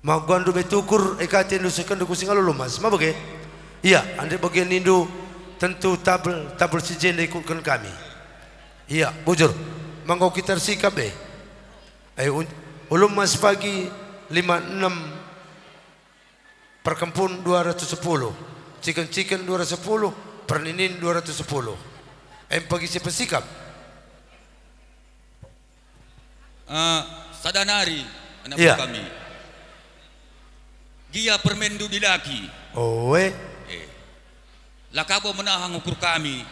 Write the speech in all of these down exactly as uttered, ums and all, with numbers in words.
Maguandu me tukur, e ka atendu sehkenndu ku Singalo Lumas, ma bage? Ia, ande bage nindu, tentu tabel, tabel si jenda ikutken kami. Ia, bujur, manggo kita ersikap e. Ayo, un-, Ulu Emas pagi lima enem, Perkempun dua ratus sepuluh, Ciken-ciken dua ratus sepuluh, Perninin dua ratus sepuluh. Em pagi si pesikap. Eh, sada nari, anak Iya. Beru kami. Gia permenndu dilaki. Oe. Eh. La ka bo menahang ukur kami.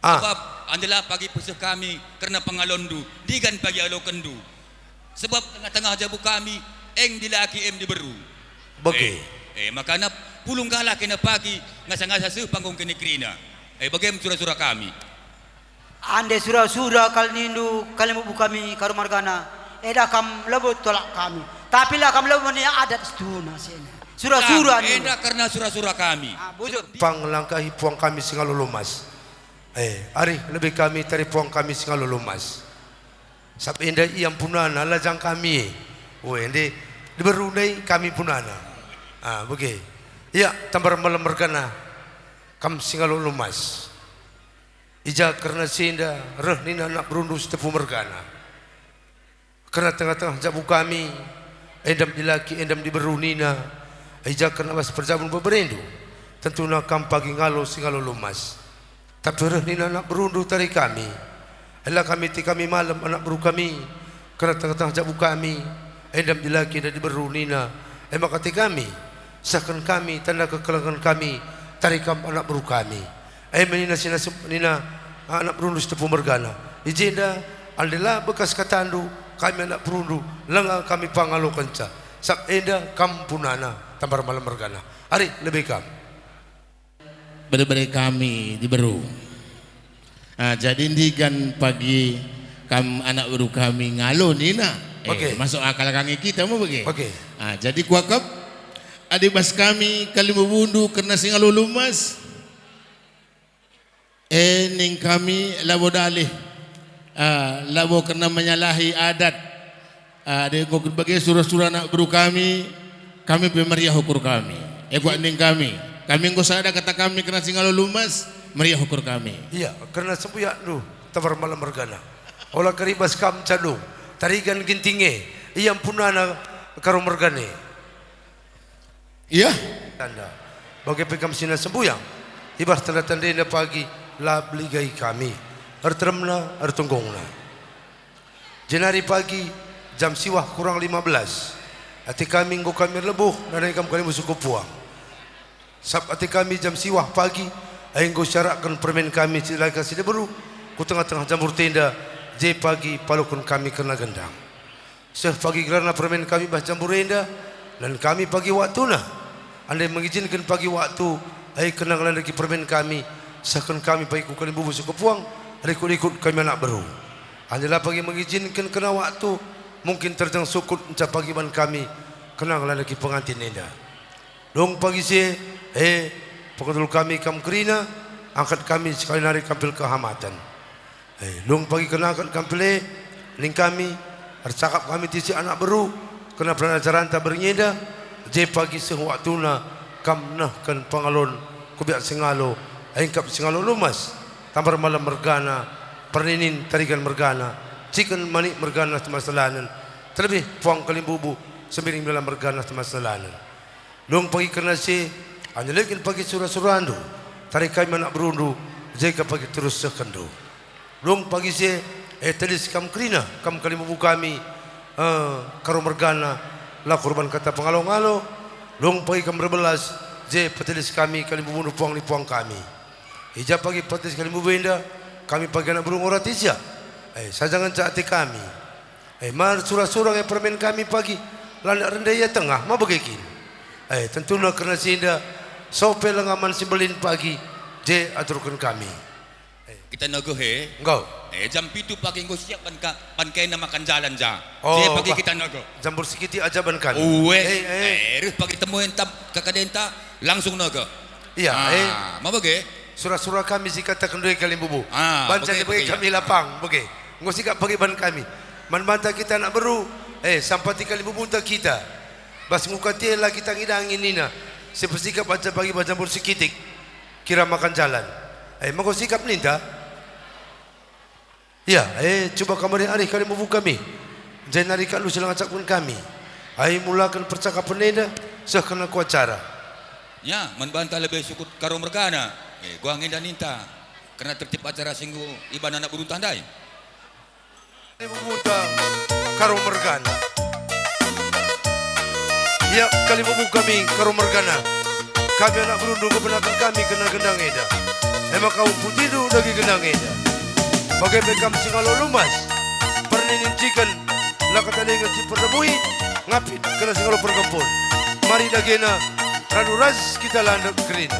Ah. Sebab andela pagi peseh kami kerna pengalonndu, ndigan pagi alokenndu. Sebab tengah-tengah jabu kami, em dilaki em diberu. Bage. Eh, eh, makana pulung kalak kena pagi ngasa-ngasa seh panggung kene kerina. Eh, bage me sura-sura kami. Ande sura-sura kal nindu kalimbubu kami Karo mergana, eda kam labo tolak kami. Tapi la kam labo menia adat situhuna sena. Sura-sura Lang, nindu. Enda kerna sura-sura kami. Ah, bujur. Panglangkahi puang kami Singalo Lumas. Eh, arih lebe kami tari puang kami Singalo Lumas. Sab enda ia mpunana lajang kami. Ue, ende diberu ndai kami mpunana. Ah, bage. Ia, Tambar Malem mergana kam Singalo Lumas. I ja kerna si enda reh nina anak berundu Sitepu mergana. Kerna tengah-tengah jabu kami, endam dilaki, endam diberu nina, i ja kerna bas perjabun beberendu, tentuna kam pagi ngalo Singalo Lumas. Tapi reh nina anak berundu tari kami, ela kami ti kami malem anak beru kami, kerna tengah-tengah jabu kami, endam dilaki, endam diberu nina, e maka ti kami, sehken kami tanda kekelengen kami, tari kam anak beru kami. E me nina si nasem-, nina anak berundu Sitepu mergana, i jenda, ande la bekas katandu, kami anak berundu, langa kami pangalokenca, sab enda kam mpunana, Tambar Malem mergana. Ari, lebe kam. Bere-bere kami diberu. Ah, jadi ndigan pagi kam anak beru kami ngalo nina. Eh, Oke. Masuk akal kami kita me bage. Oke. Ah, jadi kuakap, adi bas kami kalimbubundu kerna Singalo Lumas. Eh, ning kami labo dalih, ah, labo kerna menyalahi adat. Ah, adi enggo bage sura-sura anak beru kami, kami pe meriah ukur kami. Eh, kuakap ning kami, kami enggo sada kata kami kerna Singalo Lumas, meriah ukur kami. Ia, kerna sembuyakndu, Tambar Malem mergana. Ola keribas kam cadung, tarigan Ginting e, ia mpunana Karo mergana. Ia. Tanda. Bage pe kam sina sembuyang, i bas tanda-tanda enda pagi la beligai kami, erteremna, ertunggungna. Jenari pagi, jam siwah kurang lima belas, ate kami enggo kami erlebuh nandangi kam kalimbubu seh ku puang. Sab ate kami jam siwah pagi, ai enggo siarakken permen kami si laka si diberu ku tengah-tengah jambur tenda, je pagi paloken kami kerna gendang. Seh pagi gelarna permen kami bas jambur enda, dan kami pagi waktuna. Andai mengijinken pagi waktu, ai kenang landeki permen kami, sehken kami pagi ku kalimbubu seh ku puang, rikut-rikut kami anak beru. Andai la pagi mengijinken kerna waktu, mungkin terjeng sukut nca pagi ban kami, kenang landeki pengantin enda. Dung pagi si e, eh, pengedul kami kam kerina, angkat kami sekali nari kampil kehamaten. Eh, dung pagi kena angkat kampil e, ning kami, ercakap kami tisi anak beru, kena perana ajaranta berngi enda, je pagi seh waktuna kam nehken pengalon ku biak Singalo, engkap Singalo Lumas, Tambar Malem mergana, Perninin Tarigan mergana, Ciken Manik mergana temaselanen, terlebih Puang Kalimbubu, Sembiring Mela mergana temaselanen. Dung pagi kerna si, anjeliken pagi sura-surandu, tari kami anak berundu, jega pagi terus sehkenndu. Dung pagi si, eh, tedis kam kerina, kam kalimbubu kami, eh, Karo mergana, la kurban kata pengalo-ngalo. Dung pagi kam erbelas, je petelis kami kalimbubundu puang ni puang kami. I ja pagi petelis kalimbubu enda, kami pagi anak beru ngorati sia. Eh, saja ngenca ate kami. Eh, mar sura-sura nge permen kami pagi, landak rende ia tengah, ma bage kin? Eh, tentuna kerna si enda, sope lenga man si mbelin pagi, je aturken kami. Eh. Kita nege he. Enggo. Eh, jam pitu pagi enggo siap ban ka, ban kena makan jalan ja. Oh, je pagi bah. Kita nege. Jambur sikiti aja ban kami. Uwe. Eh, eh. Eh, reh pagi temuen tam, kakadenta, langsung nege. Iya, ah, eh. Ma bage? Sura-sura kami si kataken doi kalimbubu. Ah, banca bage, bage, bage, kami lapang, bage. Enggo sikap bage ban kami. Man banta kita anak beru, eh, sampati kalimbubunta kita. Bas nguka tie la kita ngidangi nina, si persikap aja bagi bajambur sikitik, kira makan jalan. Ai maka sikap ninta? Ya, eh, cuba kam arih-arih kalimbubu kami. Jenari kap lu si la ngacapken kami. Ai mulaken percakapen enda, seh kena ku acara. Ya, man banta lebe sukut Karo mergana. Eh, guah ngenda ninta. Kena tertib acara si enggo iban anak berunta ndai. Kalimbubuta Karo mergana. Ya, kalimbubu kami Karo mergana. Kami anak berundu kebenaken kami kena gendang enda. E maka umputindu dage gendang enda. Bage pe kam si ngalo lumas, perninin ciken, la katalinget si perlemui, ngapit kena si ngalo pergempun. Mari dagena, radu ras kita landek kerina.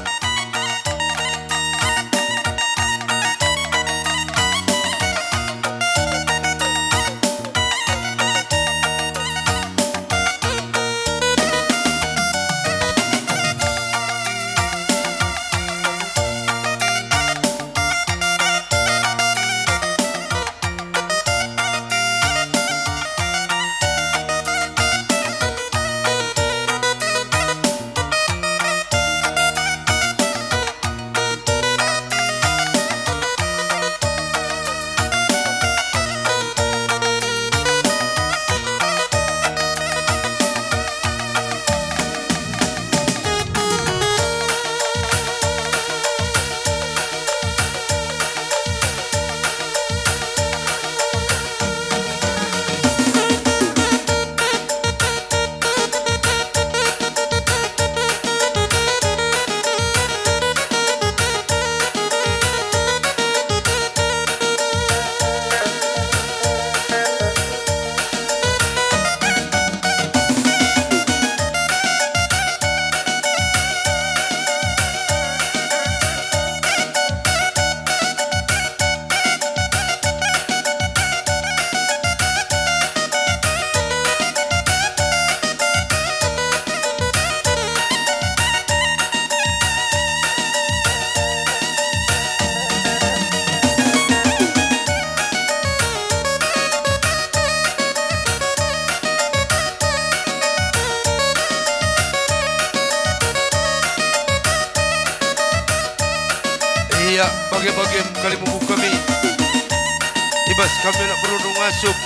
Ia, bage-bagem kalimbubu kami. I bas kami anak berundu ngasup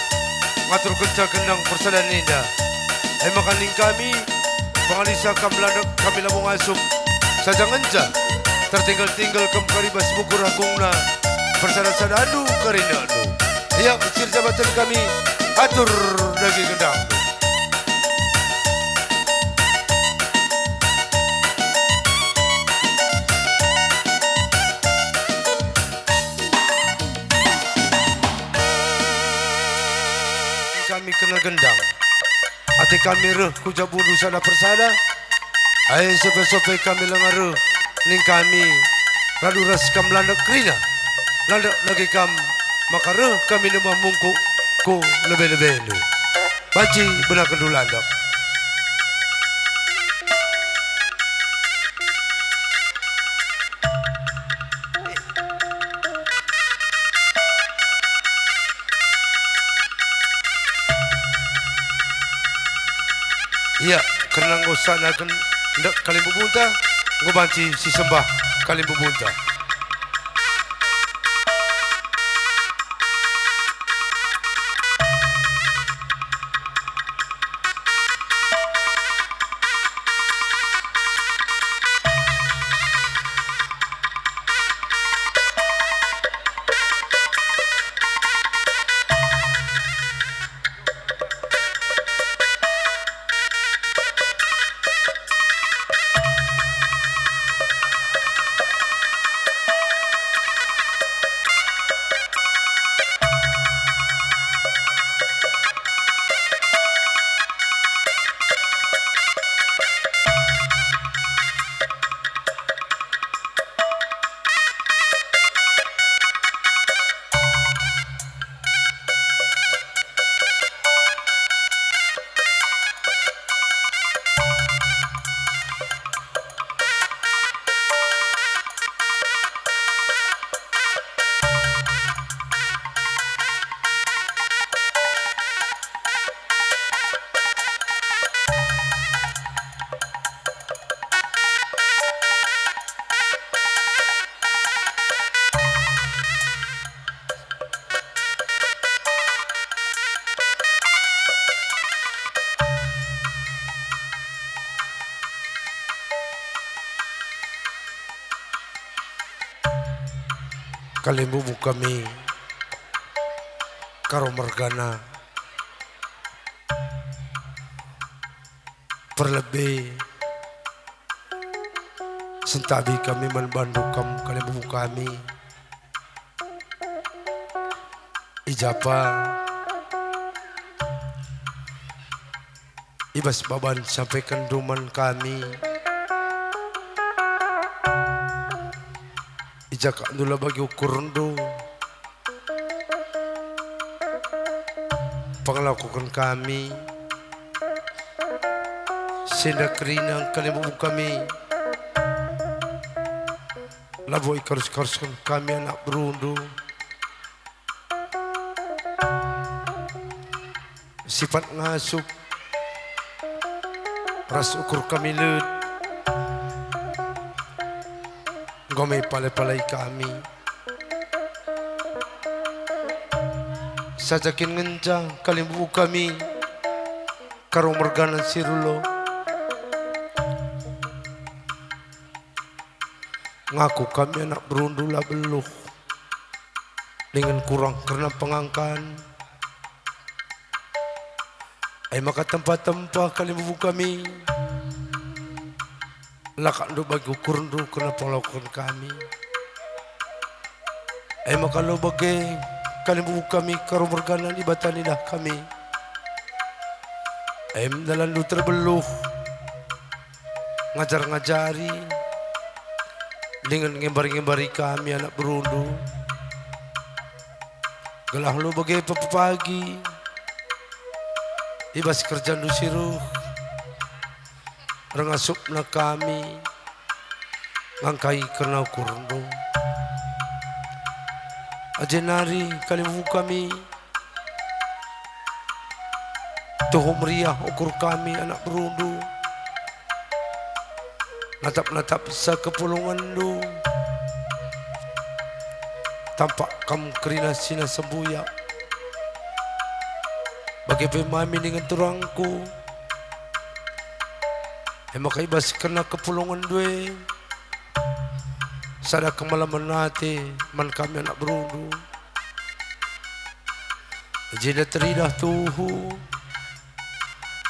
ngaturkenca gendang persadan enda. E maka ning kami, pengalisa kam landek kami labo ngasup saja ngenca, tertinggal-tinggal kam kari bas bukur agungna, persada-sadandu karinandu. Ia, kecil jabatan kami, atur dage gendang. Kami kena gendang. Ate kami reh ku jabundu sada persada. Ai sope-sope kami langa reh, ning kami radu ras kam landek kerina. Landek dage kam, maka reh kami nemah mungkuk ku lebe-lebendu. Banci benakenndu landek. Ia, kerna enggo sanaken ndek kalimbubunta, enggo banci sisembah kalimbubunta. Kalimbubu kami, Karo mergana, perlebe sentabi kami man bandu kam kalimbubu kami. I japa i bas baban sampaiken ndu man kami, i ja ka ndu la bagi ukurndu pengelakoken kami, si enda kerina kalimbubu kami, labo ikarus-karusken kami anak berundu. Sipat ngasup ras ukur kami let, enggo me pale-palai kami. Saja kin ngenca kalimbubu kami, Karo mergana si rulo. Ngaku kami anak berundu la beluh, dingen kurang kerna pengangkan. E maka tempa-tempa kalimbubu kami, la ka ndu bagi ukurndu kerna pengelakoken kami. E maka labo bage kalimbubu kami, Karo mergana Dibata nidah kami. Em dalanndu terbeluh, ngajar-ngajari, dingen ngembari-ngembari kami anak berundu, gelah labo bage pepagi i bas kerjandu si reh, ringasupna kami ngangkai kerna ukurndu. Ajenari kalimbubu kami, tuhu meriah ukur kami anak berundu, natap-natapsa kepulungenndu, tampak kam kerina si nasa mbuyak, bage pe mami dingen turangku. E maka i bas kerna kepulungenndu e, sada kemalemen ate man kami anak berundu. I jenda teridah tuhu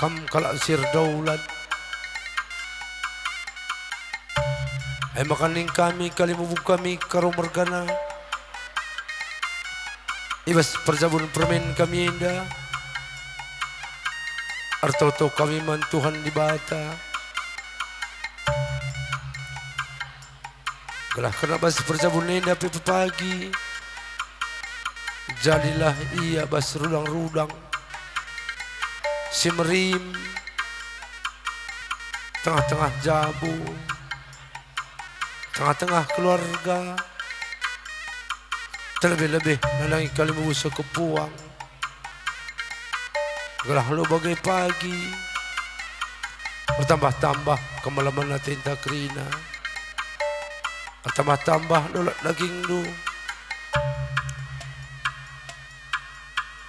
kam kalak si erdaulat. E maka ning kami kalimbubu kami Karo mergana, i bas perjabun permen kami enda, ertoto kami man Tuhan Dibata. Gelah kerna bas perjabun enda pe pepagi, jadilah ia bas rudang-rudang si merim, tengah-tengah jabu, tengah-tengah keluarga, terlebih-lebih nandangi kalimbubu sekupuang. Gelah labo bage pagi, ertambah-tambah kemalemen atenta kerina, ertambah-tambah dolat dagingndu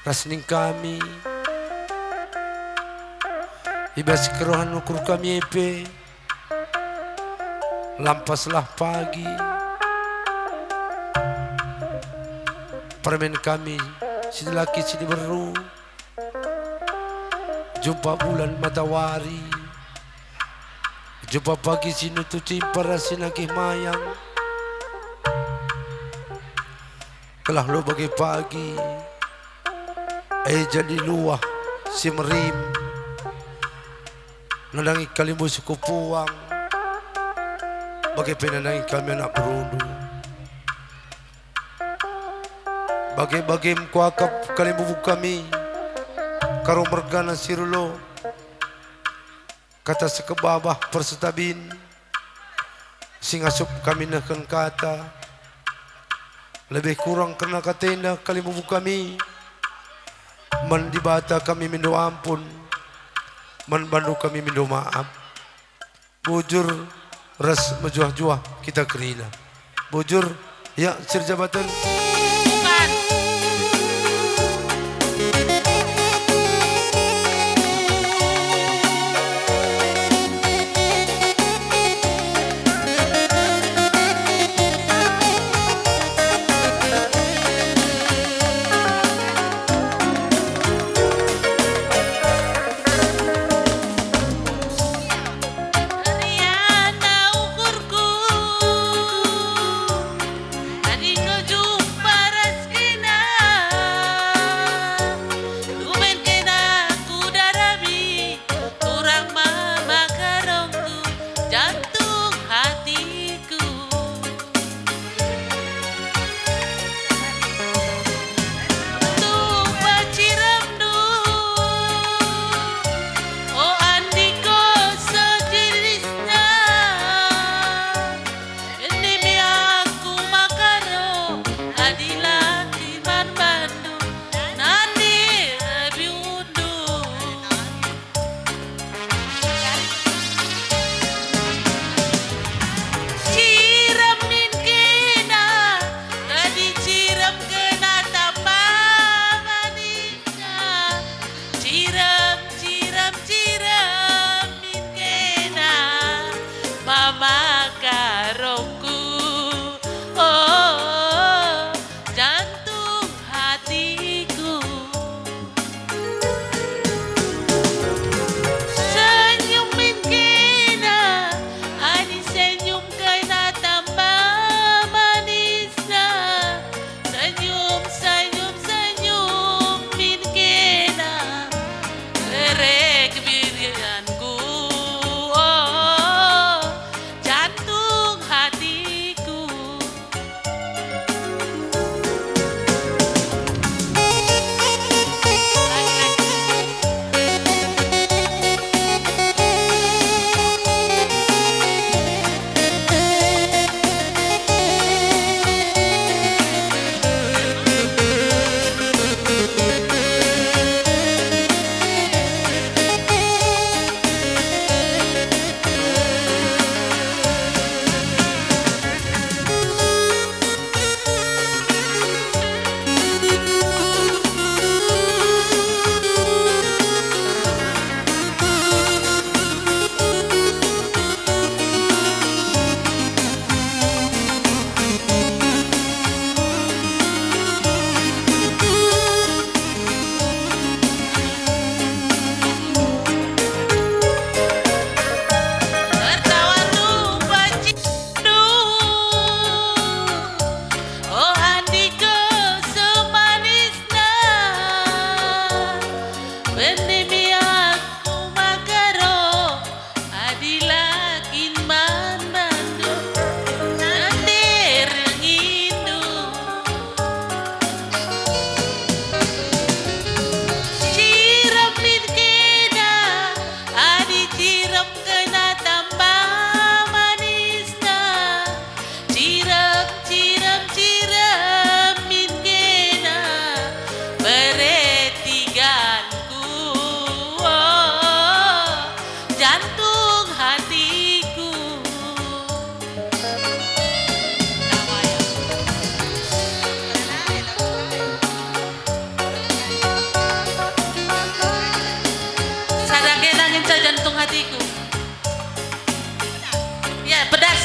ras ning kami. I bas kerohan ukur kami e pe, lampaslah pagi, permen kami si dilaki si diberu, jumpa bulan matawari, jumpa pagi si nutu cimpa ras si nagih mayang. Gelah labo bage pagi, e jadi luah si merim, nandangi kalimbubu sekupuang, bage pe nandangi kami anak berundu. Bage-bage me kuakap kalimbubu kami, Karo mergana si rulo, kata sekebabah persetabin, si ngasup kami nehken kata, lebih kurang kerna kata enda kalimbubu kami, man Dibata kami mindo ampun, man bandu kami mindo maap. Bujur ras mejuah-juah kita kerina. Bujur, ya, sirjabaten. Bukan. Tiku. Ya, pedas.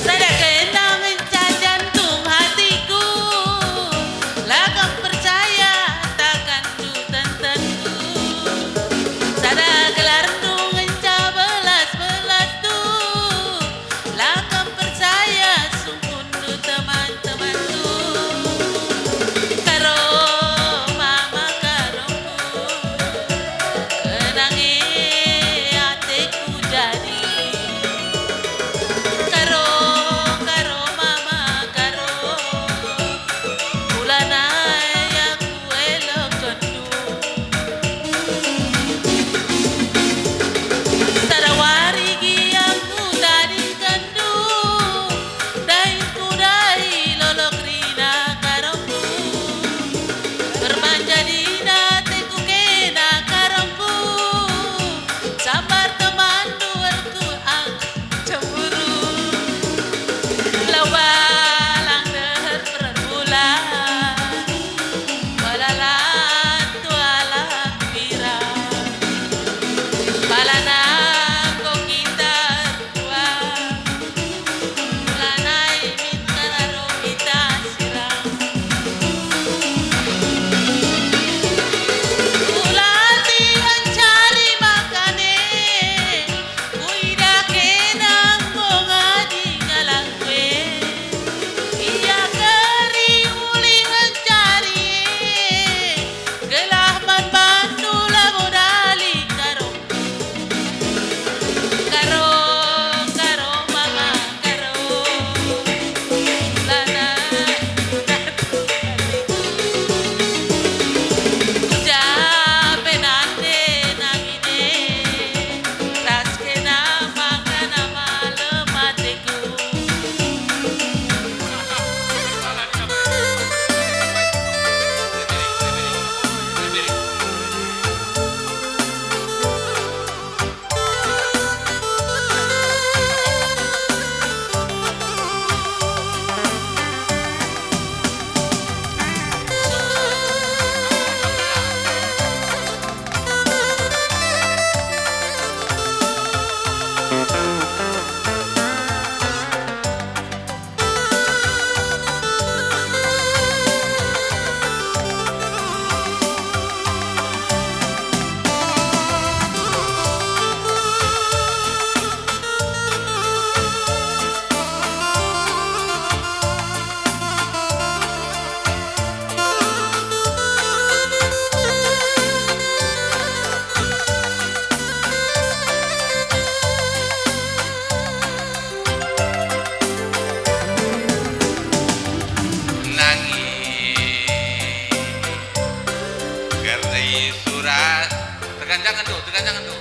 Sada kena ngenca jantung hatiku, la kam percaya takanndu tentenku. Sada gelarndu ngenca belas-belasndu, la kam percaya sungkunndu teman-temanku. Karo mama karongku, kenangi ateku jadi. Karo, karo mama karo, ulanai aku elokenndu. Sada wari gia kutadingkenndu, daingku dahi lolo kerina karongku. Perban jadina ateku kena karongku, sambar temanndu erkut aku cemburu. Lau balang deher perbulan, bala lantu ala kuira. Bala nangko kita ertua, lanai minter aro kita sirang. Ulati encari makane, kuidah kena enggo ngadi ngalangku e. Ia keri ulih encari, gelah man bandu labo dali karo. Karo, karo, mama, karo. Lanai, lanai. Ku ja pe nande nangine, ras kena maka na malem ateku. Nangi kerna i surat. Teganjangen tu, teganjangen tu.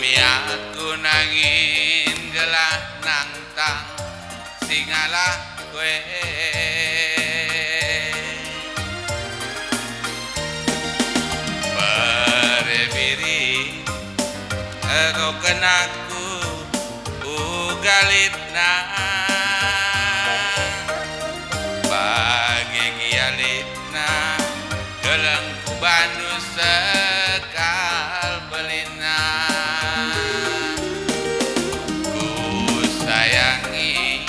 Aku nangin gelah nangtang singalah kue. Bere biri, enggo kenaku uga litna. Bage gia litna, keleng ku bandu sekal belina. Ku sayangi,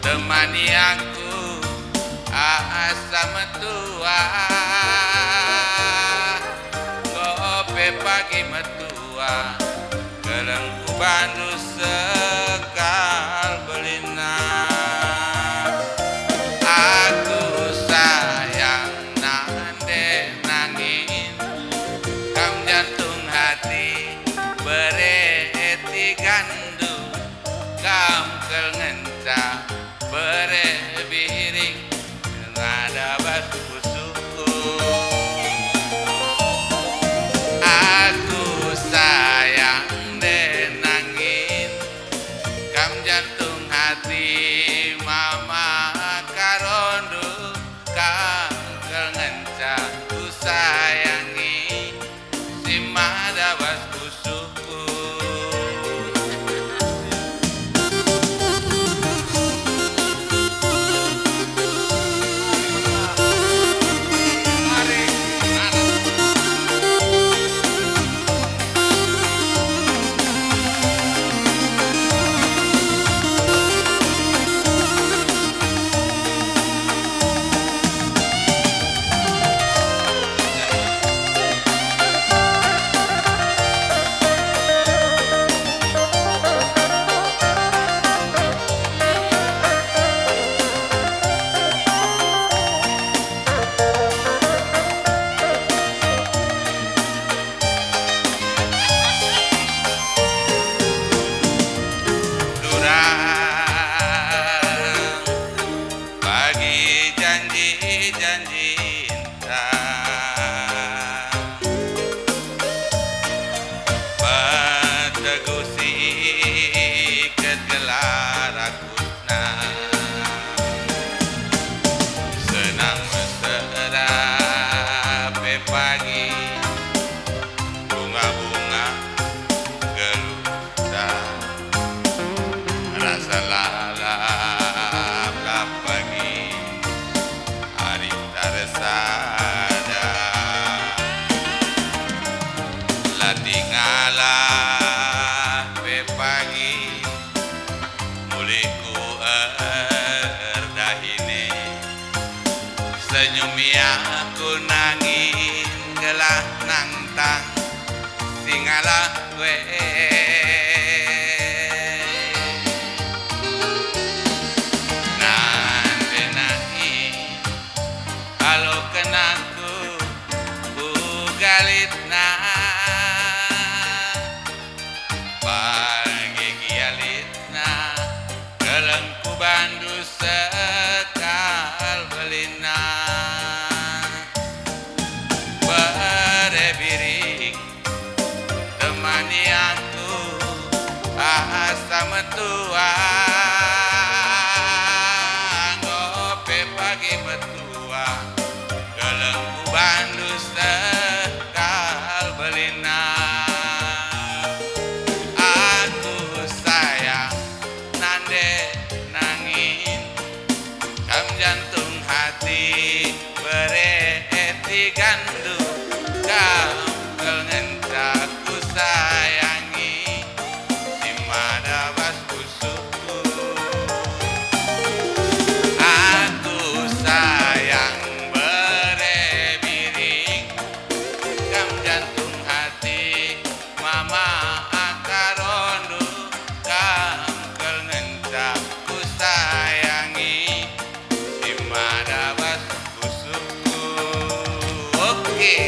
temani aku asa metua. Enggo pe pagi metua, keleng ku bandu sekal belina. Aku sayang nande nangin, kam jantung hati bere tigandu, kam kal ngenca bere biring, ngada bas pusuhku. Aku sayang nde nangin, kam jantung hati mama karondu, kam kal ngenca kusayangi, si mada bas pusuhku. Durang bagi janji-janjinta, peteguh siket gelar aku. Nah, senang mesera pe pagi, bunga-bunga geluhta, rasa lalap-lap pagi, ari tarsada. La tingalah pe pagi, mulihku erdahini, senyumi aku nangin gelah nangtang singalah kue. Nande nangin, aloken aku uga litna. Bage gia litna, keleng ku bandu sekal belina. Bere biring, temani aku asa metua. Enggo pe pagi metua, keleng ku bandu sekal belina. Aku sayang nande nangin, kam jantung hati bere tigandu, kam kal ngenca kusayangi, si mada bas pusuhku. Aku sayang bere biring, kam jantung hati, mama akarondu, kam kal ngenca kusayangi, si mada bas pusuhku. Oke.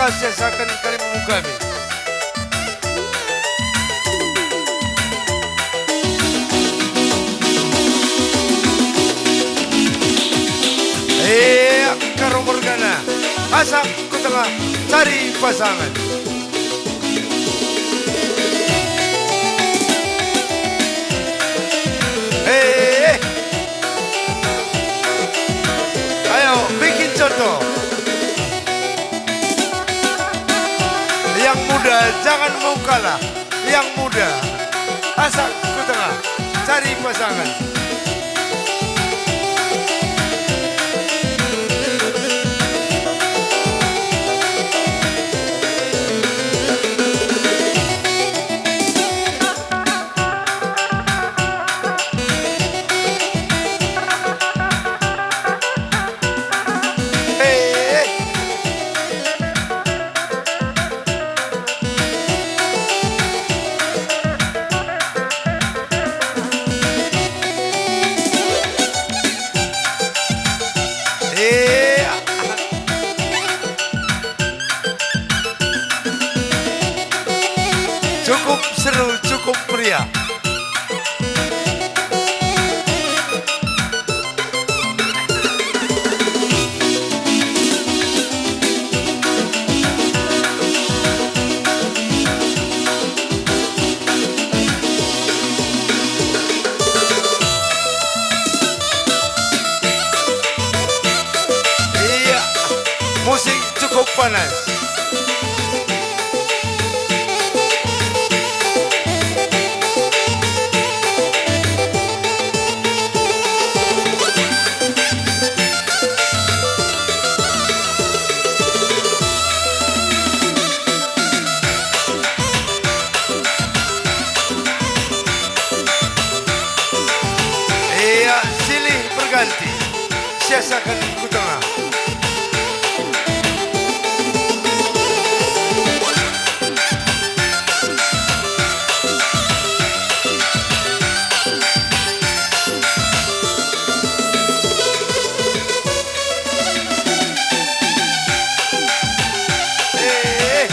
Siasaken kalimbubu kami. Eh, Karo Morgana, asak ku tengah cari pasangan. Eh, ayo bikin contoh. Yang muda jangan mau kalah. Yang muda, asak ku tengah, cari pasangan. Eh, eh. Cukup seru, cukup meriah. Iya, musik cukup panas. Ia silih berganti, siasaken ku tengah. Eh.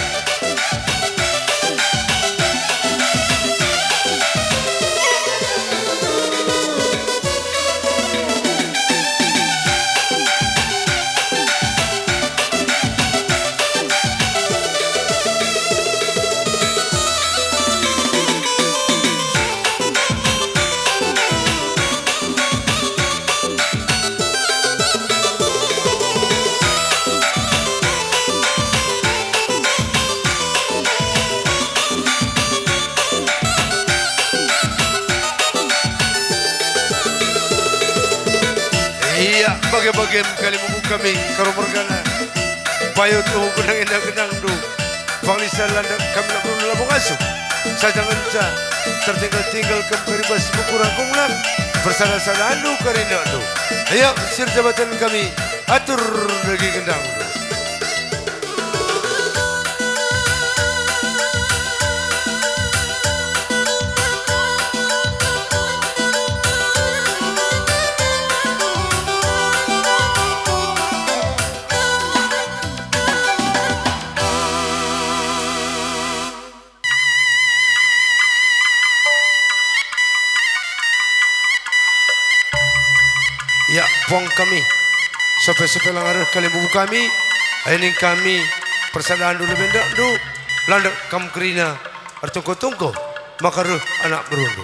Ia, bage-bagem kalimbubu kami, Karo Morgana. Payo tuhu genang enda genangndu. Panglisa landak kami labo, labo ngasup. Saja ngenca tertinggal-tinggal kam kari bas buku rangkungna, persada-sadandu kari ndakndu. Ayo, sir jabatan kami, atur dage gendangndu. Ia, puang kami, sope-sope langa reh kalimbubu kami, ai ning kami persadandu lebe ndakndu, landak kam kerina ertungko-tungko, maka reh anak berundu.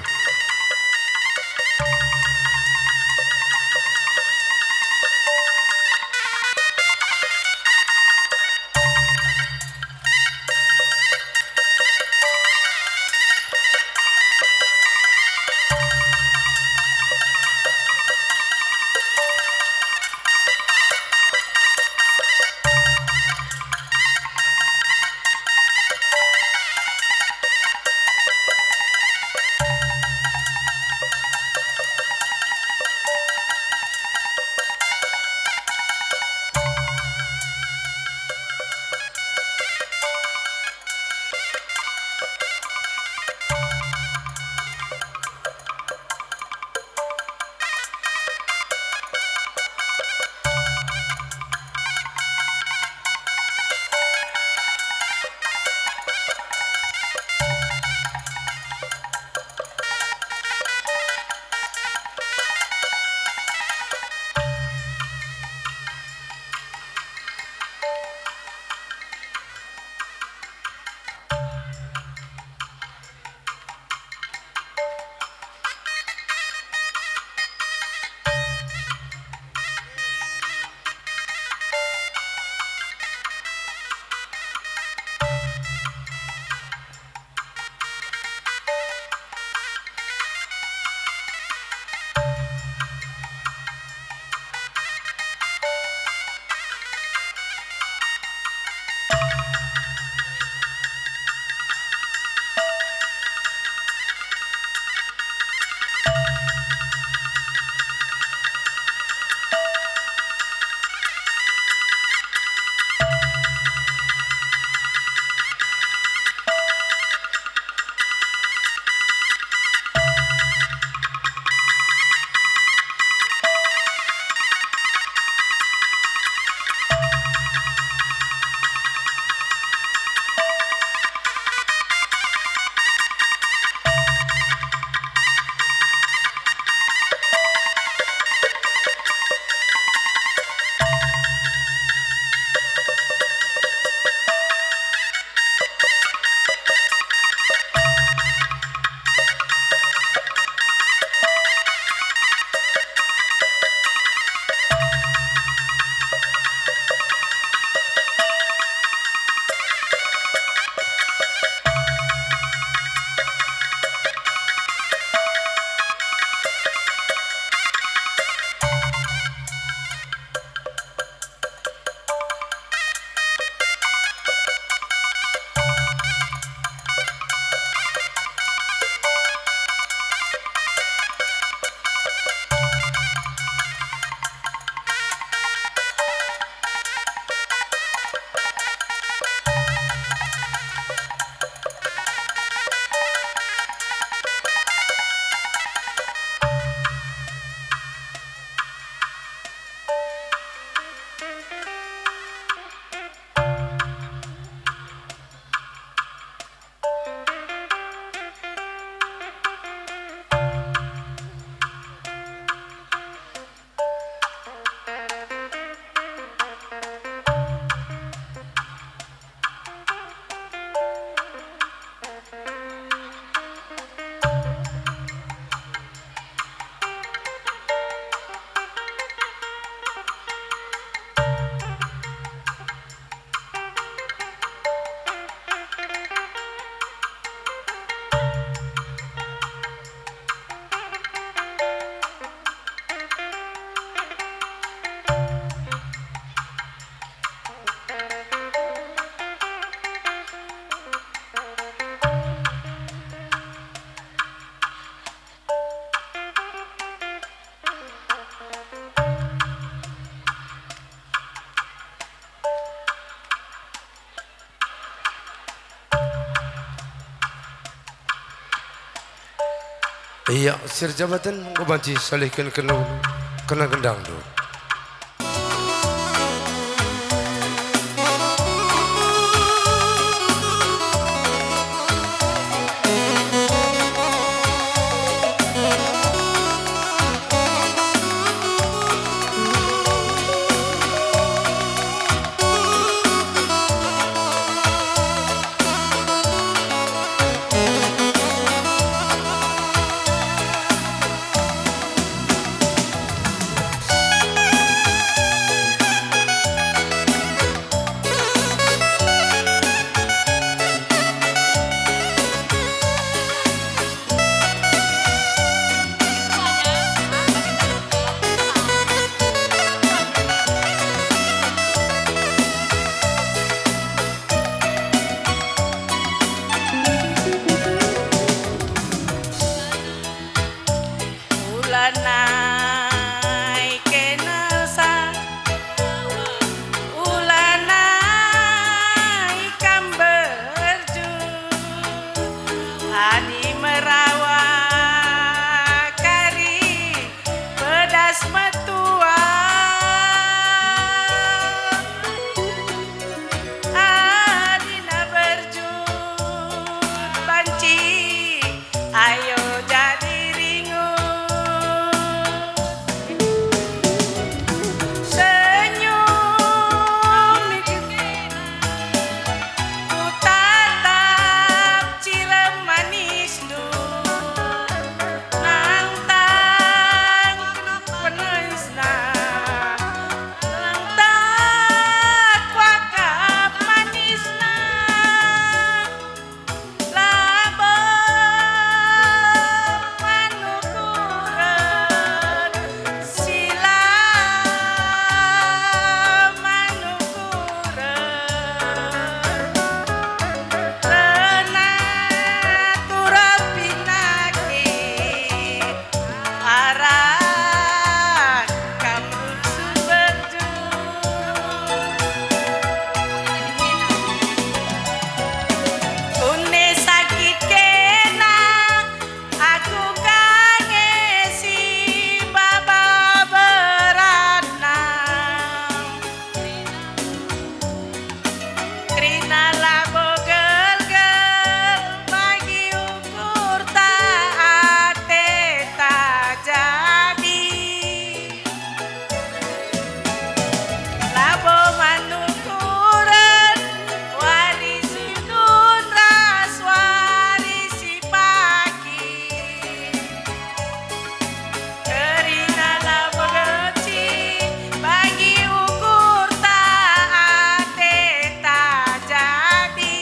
Ia, si erjabaten enggo banci salihken kena, kena gendang do. Ulanai kenal sa, ulanai kam berjut. Adi merawa kari pedas metua. Adina berjut banci, ayo jadi ringu. Senyum kutatap cirem manisndu. Nangtang penisna, nangtang kuakap manisna. Labo man ukuren, si la man ukuren. Rena turap pinakit, arah kam rusur berjut. Kune sakit kena, aku ka nge si baba beratna. Kerina labo gelgel bagi ukurta, ateta jadi. Labo man ukuren, wari si tun ras wari si pagi. Kerina labo geci, bagi ukurta, ateta jadi.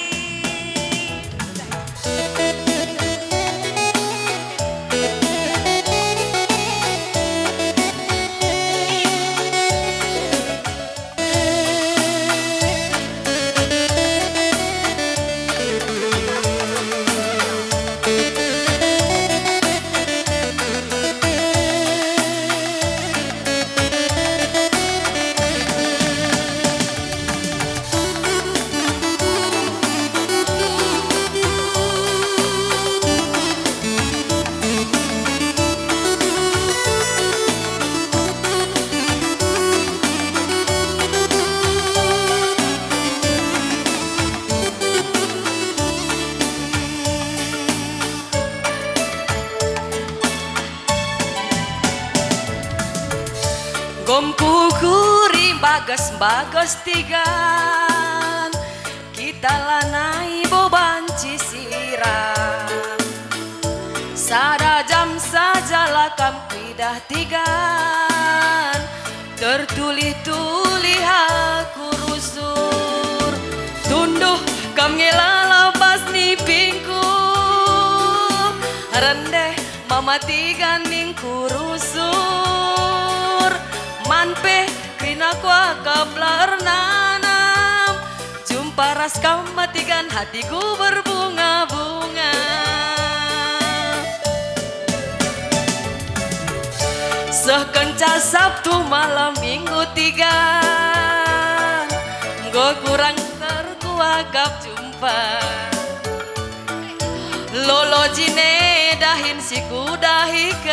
Gom kukuri mbages-mbages tigan, kita lanai bo banci sirang. Sada jam saja la kam kuidah tigan, tertulih-tulih aku rusur. Tunduh kam nge la lepas nipingku, rendeh mama tigan ningku rusur. Man pe kerina kuakap la ernanem, jumpa ras kam matigan hatiku berbunga-bunga. Seh kenca Sabtu malam Minggu tigan, enggo kurang terkuakap jumpa. Lolo jine dahin si kudahiken,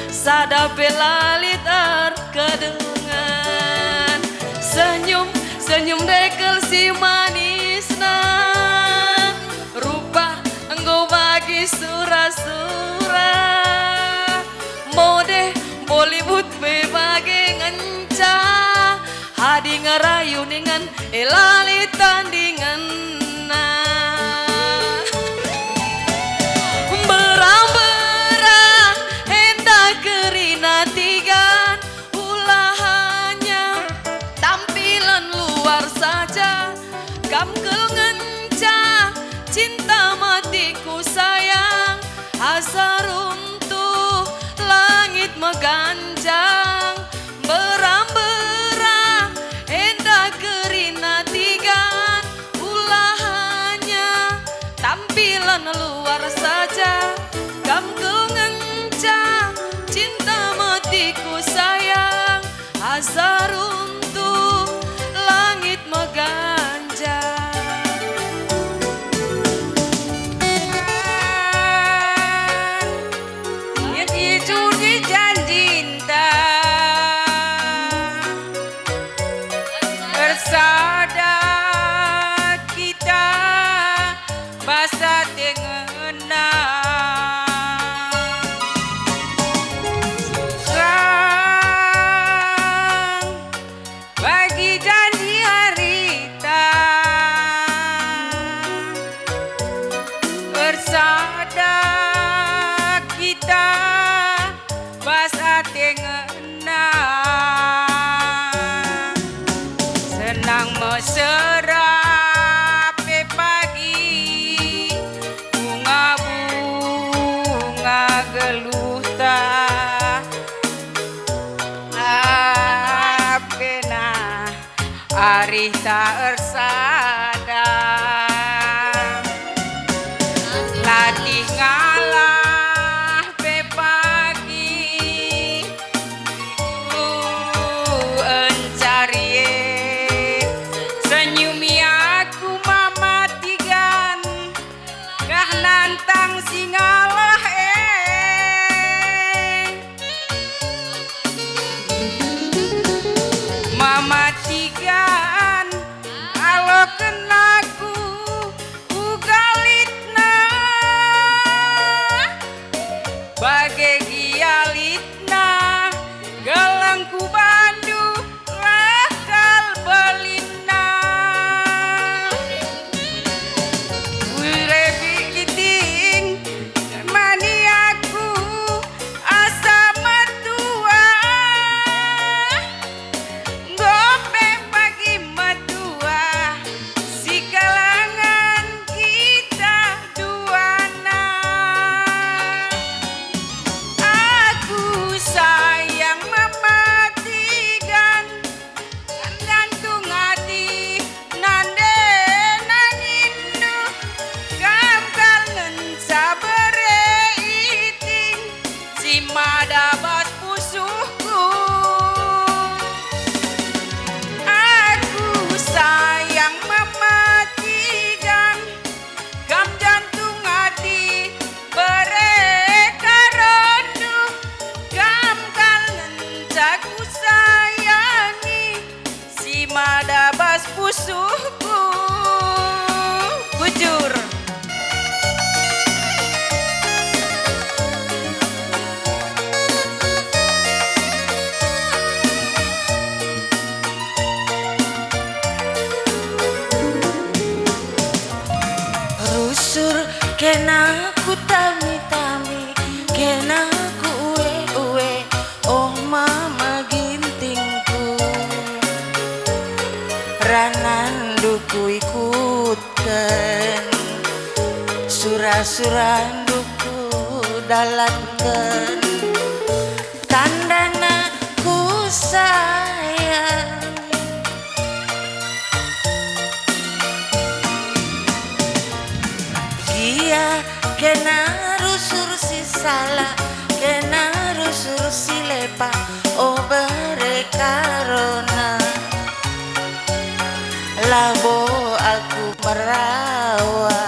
sada pe la lit erkedungen. Senyum, senyum dekel si manisna, rupa enggo bagi sura-sura. Modeh Bollywood pe bage ngenca, hadi ngerayu ningen e la lit tandingenna. Mbera-mbera enda kerina tigan, ulahannya tampilan luar saja. Kam kal ngenca cinta matiku sayang, asa runtuh langit meganjang. Mbera-mbera enda kerina tigan, ulahannya tampilan luar saja. Kam kal ngenca cinta matiku sayang, asa runtuh langit meganjang. Yang ijudi janjinta, ersada kita bas ate ngena. Sang bagi janji harita, ersada kita bas ate ngena. Senang mesera pe pagi, bunga-bunga geluhta. Apena arihta ersada, latih ngalah pe pagi, ku encari e. Senyumi aku mamatikan, gah nantang si ngalah e. Mamatikan, aloken aku uga litna, bage gia litna, gelengku bandu la kal belinna. Urepi kiting mani aku asa metua, enggo pe pagi metua, sikalengen kita duana. Aku sayang mamatikan, jantung ati nande nangindu, kam kal ngenca bere iting si mada bas pusuhku. Aku sayang mamatikan, kam jantung ati bere karondu, kam kal ngenca kusayangi, si mada bas pusuhku. Bujur. Rusur kena ku tami-tami, kena ku uwe-uwe, oh mama Gintingku. Ranandu kuikutken, sura-surandu kudalanken. Tandana ku sayang. Gia kena rusur si salah, kena rusur si lepa, o bere karona. Labo aku merawa.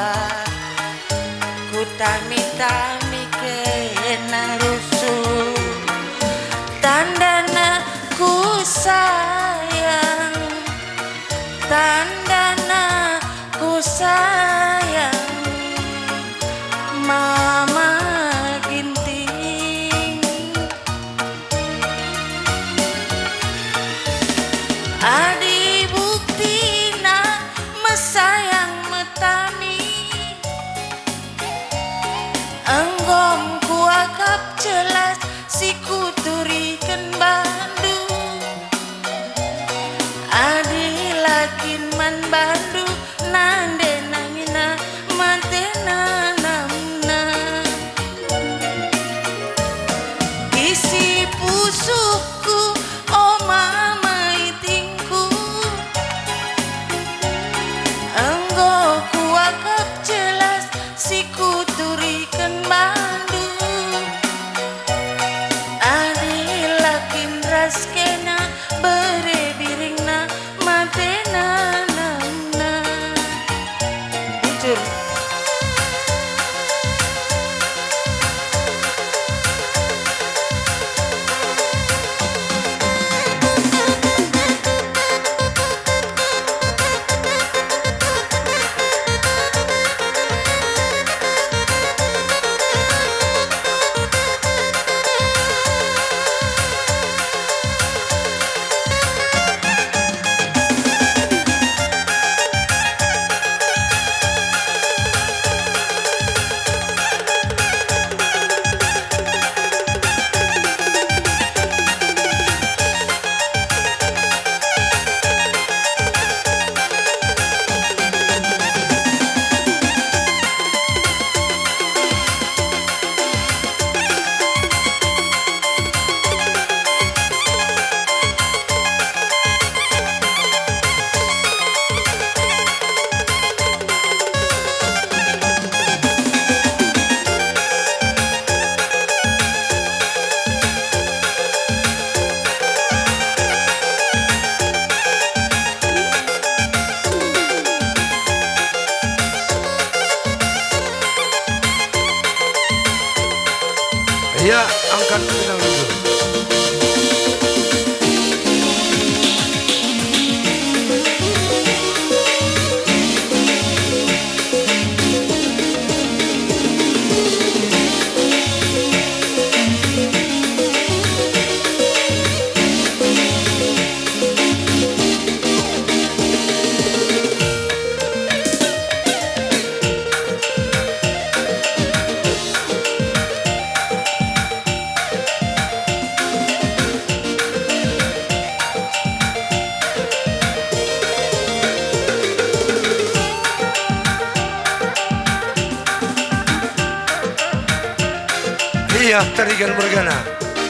Ia tarigan mergana,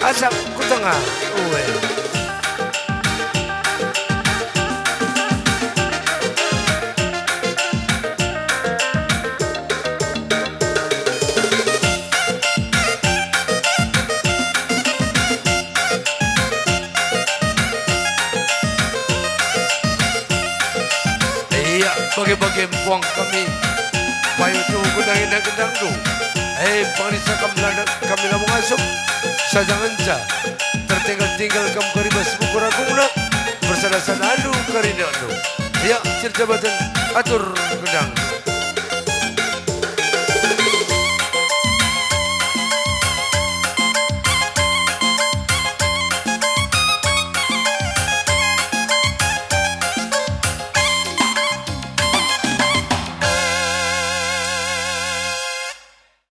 asap ku tengah. Ue. Ia, bage-bage empuang kami, payo tuhu gendang-gendang gendang tu. Eh, pangerisa kam lada kami labo ngasup, saja ngenca tertinggal-tinggal kam kari bas buku ragungna, bersada-sada alu kari ndu. Ia, sir jabaten atur gendang.